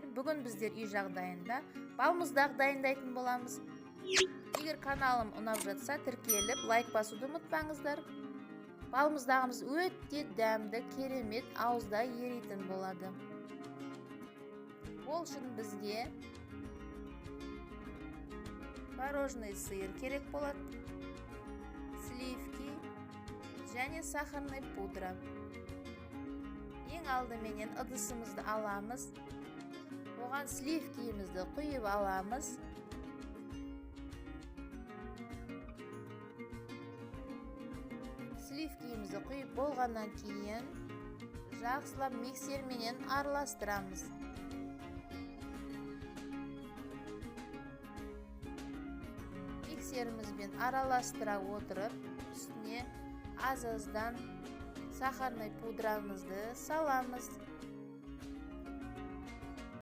Бүгін біздер үй жағдайында балмұздақ дайындайтын боламыз. Егер каналым ұнап жатса, тіркеліп, лайк басуды ұмытпаңыздар. Балмұздағымыз өте дәмді, керемет, ауызда еритін болады. Ол үшін бізге творожный сыр керек болады, сливки және сахарный пудра. Ең алдыменен ыдысымызды аламыз. Оған сливкиімізді құйып аламыз. Сливкиімізді құйып болғаннан кейін жақсылап миксерменен араластырамыз. Миксерімізбен араластыра отырып, үстіне аз-аздан сахарный пудрамызды саламыз.